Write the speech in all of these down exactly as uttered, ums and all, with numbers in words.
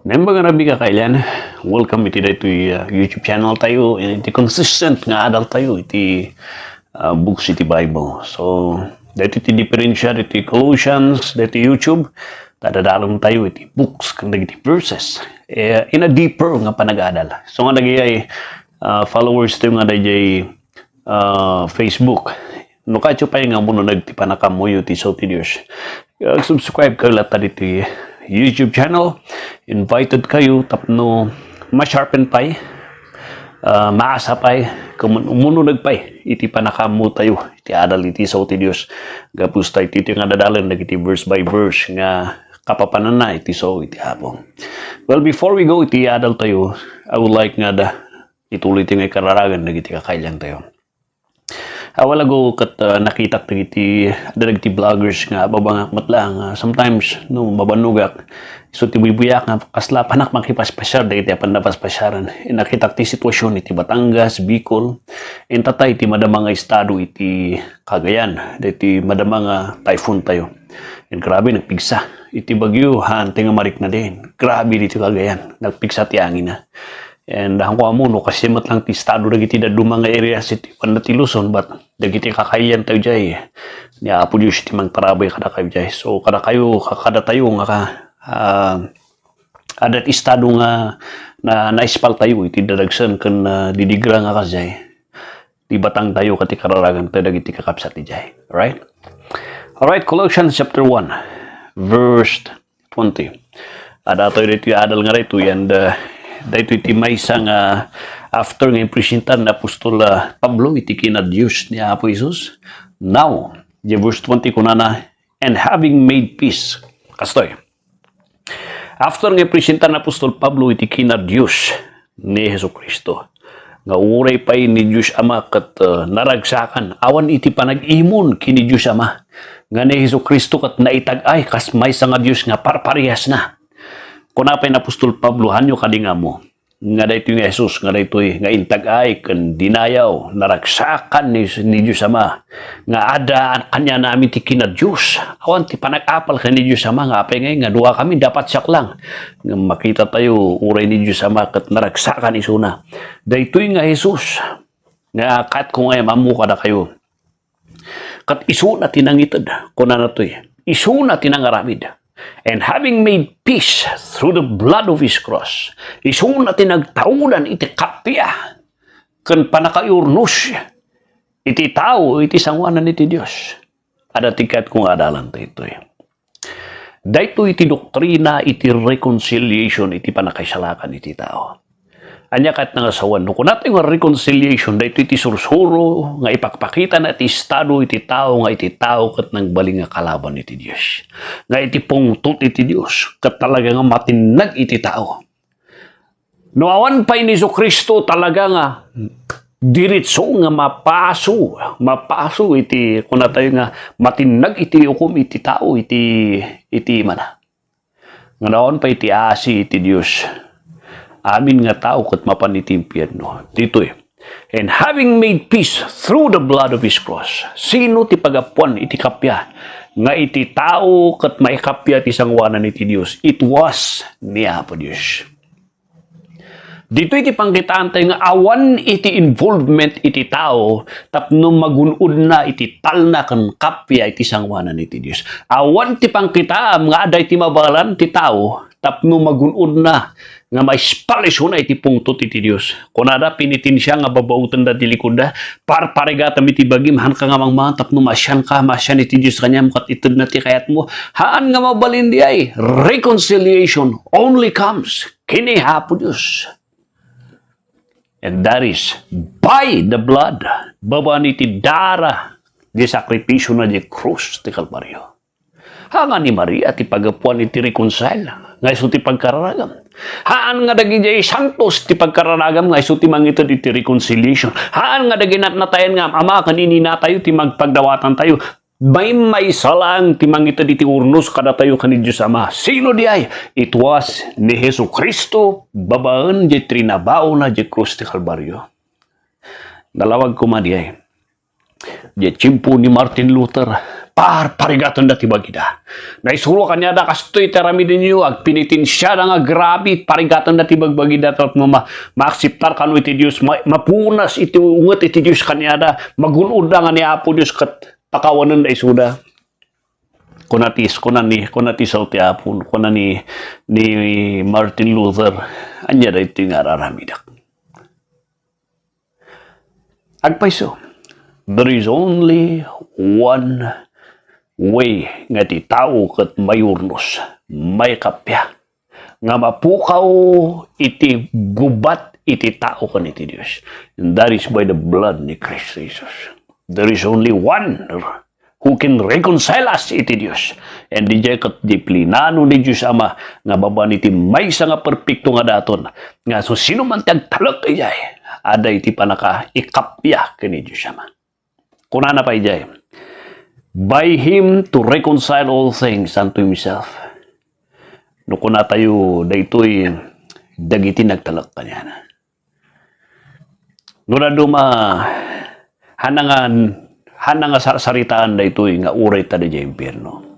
Naimbag a rabii, kakailian, welcome iti daytoy, uh, YouTube channel tayo, iti consistent nga adal tayo iti, uh, books iti Bible. So, daytoy ti diferensya iti Colossians, daytoy YouTube, ta adadalen tayo iti books ken dagiti verses, eh, in a deeper nga panag-adal. So, nga dagiti, uh, followers tayo nga dayjay ah, Facebook. No kayatyo pay nga umuneg ti pannakaammoyo iti sao ti Dios, ah, subscribe kayo latta ditoy YouTube channel. Invited kayo tapno ma-sharpen pay, ah, maasa pay, ken umuneg pay iti pannakaammo tayo iti adal iti sao ti Dios. Gapu ta iti nga adadalen dagiti verse by verse nga kapapananna iti sao iti Apo. Well, before we go iti adal tayo, I would like nga da, ituloy ti nga ikararagan dagiti kakailian tayo. Awal ago ket, ah, nakitak dagiti, adda dagiti vloggers nga ababangak met laeng, ah, sometimes, no, mabannogak, isu ti buybuyak nga kasla panak makipaspasiar dagiti apan napaspasyaren. Nakitak ti sitwasyon iti Batangas, Bicol, intatay ti madama nga estado iti Cagayan, dagiti madama nga typhoon tayo. And grabe, nagpigsa. Iti bagyo, haan ti nga marikna din. Grabe dito Cagayan. Nagpigsa ti angina. And, ah, kung amo, no, kasi met lang ti estado dagiti dadduma nga area iti Juan ti Luzon, but dagiti kakailian tayo jay, ni Apo Dios ti mangtarabay kadakayo jay. So, kadakayo, ka-, kadatayo nga ka-, ah, adda ti estado nga na, naispal tayo iti dadagsen ken, ah, didigra nga kasjay. Ti batang tayo ket ti kararagan tayo dagiti kakabsat ti jay. Alright? Alright, Colossians chapter one, verse twenty. Adda tayo ditoy adal nga daytoy, and, uh, daytoy ti maysa nga after nga impresentar ni Apostol, uh, Pablo iti kina Dios ni Apo Jesus. Now, di verse twenty kunana, "And having made peace." Kastoy. After nga impresentar ni Apostol Pablo iti kina Dios ni Jesu-Cristo, nga uray pay ni Dios Ama ket, uh, naragsakan, awan iti panag-imon ken ni Dios Ama, nga ni Jesu-Cristo ket naitag-ay kas maysa nga Dios nga parpariasna. Kuna pay ni Apostol Pablo, hanyo kadi nga ammo nga daytoy nga Jesus, nga daytoy nga intag-ay ken dinayaw, naragsakan ni, ni Dios Ama, nga adda kaniana amin ti kina Dios. Awan ti panag-apal ken ni Dios Ama nga apay ngay nga duakami, dapat siak lang. Nga makita tayo, uray ni Dios Ama ket naragsakan isuna. Daytoy nga Jesus, nga ket kung ay ammo kadakayo. Ket isuna ti nangited, kunana toy, isuna ti nangaramid. And having made peace through the blood of his cross, isuna ti nagtaudan iti kappia ken pannakaurnos iti tao iti sangoanan iti Dios. Adda ti ket kung adalan daytoy. Daytoy ti doktrina iti reconciliation iti pannakaisalakan iti tao. Ania ket nga sawen? No kunatayo nga reconciliation, daytoy ti sursuro nga ipakpakitana ti estado iti tao nga iti tao ket nagbalin nga kalaban iti Dios. Nga iti pungtot iti Dios, ket talaga nga matinnag iti tao. No awan pay ni Jesu-Cristo, talaga nga diretso nga mapaso, mapaso iti, kunatayo nga matinnag iti ukom iti tao, iti, iti mana. Nga awan pay ti asi iti Dios. Amin nga tao ket mapan iti impierno. Ditoy, "And having made peace through the blood of his cross." Sino ti pagapuan iti kappia nga iti tao ket maikappia ti sangoanan iti Dios? It was ni Apo Dios. Ditoy ti pangkitaan tayo nga awan iti involvement iti tao tapno magun-odna iti talna ken kappia iti sangoanan iti Dios. Awan ti pangkitaam nga adda iti mabalan ti tao tapno magun-odna nga maispal isuna iti pungtot iti Dios. Kunada, penitensia nga babautenda ti likodda, parparigatam iti bagim, hanka nga mangmangan tapno maasianka, maasian iti Dios kaniam ket itedna ti kayatmo. Haan nga mabalin diay. Reconciliation only comes ken ni Apo Dios. And that is by the blood. Babaen iti dara, di sakrifisiona di krus ti Kalbario. Haan nga ni Maria ti pagapuan iti reconcile nga isu ti pagkararagam. Haan nga dagidiay santos ti pagkararagam nga isu ti mangited iti reconciliation. Haan nga daginatnatayan nga am-ama ken ininatayo ti magpagdawatantayo. Maymaysa laeng ti mangited iti urnos kadatayo ken ni Dios Ama. Sino diay? It was ni Jesu-Cristo babaen diay trinabaona diay krus ti Kalbario. Nalawag koma diay. Diay tiempo ni Martin Luther, Par-, parigatenda ti bagida. Naisuro kaniada, kastoy ti aramidenyo, agpinitensiada nga agrabi, parigatenda ti bagbagida, tapno ma-, maakseptar kano iti Dios, ma-, mapunas iti unget iti Dios kaniada, magun-odda nga ni Apo Dios ket pakawanenda isuda. Kuna ti, kuna ni, kuna ti sao ti Apo, kuna ni, ni Martin Luther, ania daytoy nga ar-aramidek? Agpayso, there is only one way nga ti tao ket mayurnos, maikappia, nga mapukaw iti gubat iti tao ken iti Dios. And that is by the blood ni Christ Jesus. There is only one who can reconcile us iti Dios. And diay ket di plinano ni Dios Ama nga babaen iti maysa nga perpekto nga daton, nga no sino man ti agtalek idiay, adda iti pannakaikappia ken ni Dios Ama. Kunana pay idiay, "By him to reconcile all things unto himself." No kunatayo daytoy dagiti nagtalek kaniana. No dadduma, hana nga, hana nga sarsaritaan daytoy nga uray ta idiay impierno.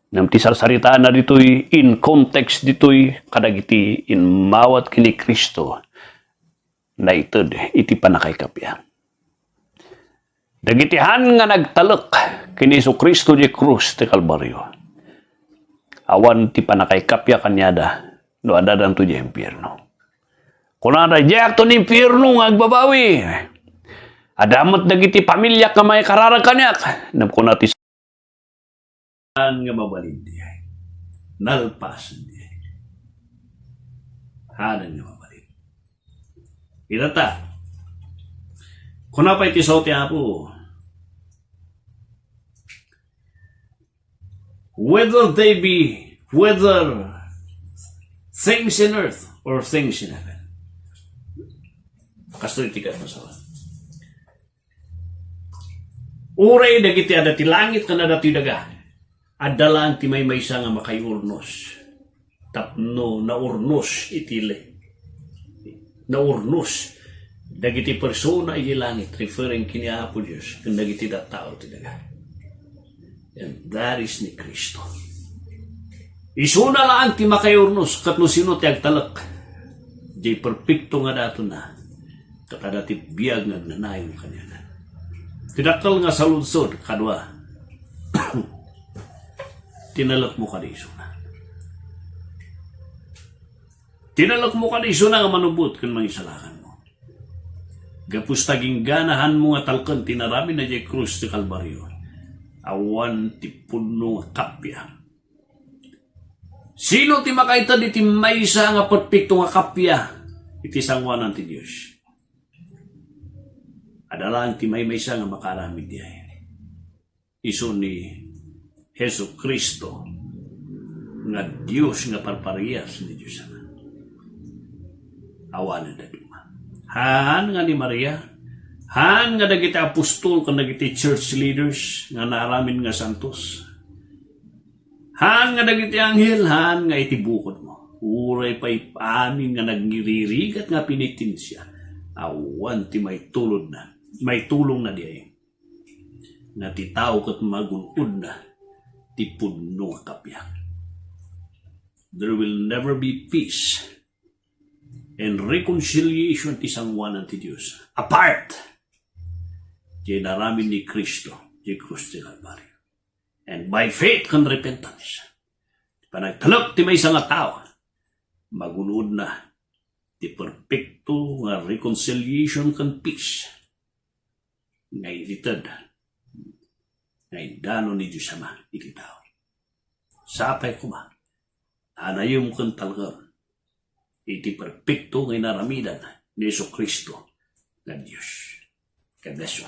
Ngem ti sarsaritaanna ditoy, in context ditoy, kadagiti immawat ken ni Cristo, naited iti pannakaikappia. Dagiti han nga nagtalek ken ni Jesu-Cristo diay krus ti Kalbario, awan ti pannakaikappia kaniada no addadanto diay impierno. Kunada, "Diakto ni impierno nga agbabawi. Adda met dagiti pamiliak nga maikararag kaniak." Ngem kuna ti Haan nga mabalin diay. Nalpasen diay. Haan nga mabalin. Ita ta. Kuna pay ti sao ti Apo, "Whether they be, whether things in earth or things in heaven." Kastoy ti kayat masawan. Uray dagiti adda ti langit ken adda ti daga, adda laeng ti maymaysa nga makaiurnos. Tapno naurnos iti le-, naurnos dagiti persona iti langit, referring ken ni Apo Dios, ken dagiti tattao ti daga. And that is ni Cristo. Isuna laeng ti makaiurnos, ket no sino ti agtalek, diay perpekto nga datonna, ket adda ti biag nga agnanayon kaniana. Ti dakkel nga saludsod, kadua, tinalekmo kadi isuna. Tinalekmo kadi isuna nga manubbot ken mangisalakanmo. Gapu ta gingganahanmo nga talken ti inaramidna diay krus ti Kalbario, awan ti pudno nga kappia. Sino ti makaited iti maysa nga perpekto nga kappia iti sangoanan ti Dios? Adda laeng ti maymaysa nga makaaramid diay. Isu ni Jesu-Cristo nga Dios nga parparias ni Dios Ama. Awanen dadduma. Haan nga ni Maria, haan nga dagiti apostol ken dagiti church leaders nga naaramid nga santos. Haan nga dagiti anghel, haan nga iti bukodmo. Uray pay amin nga nagriririgat nga penitensia, awan ti maitulodna, maitulongna diay. Nga ti tao ket magun-odna ti pudno nga kappia. There will never be peace and reconciliation ti sangoanan ti Dios apart diay inaramid ni Cristo diay krus ti Kalbario. And by faith ken repentance, panagtalek ti maysa nga tao, magun-odna ti perpekto nga reconciliation ken peace nga inited nga indano ni Dios Ama iti tao. Sapay koma, anayem ken talkem iti perpekto nga inaramidan ni Jesu-Cristo nga Dios. God bless you.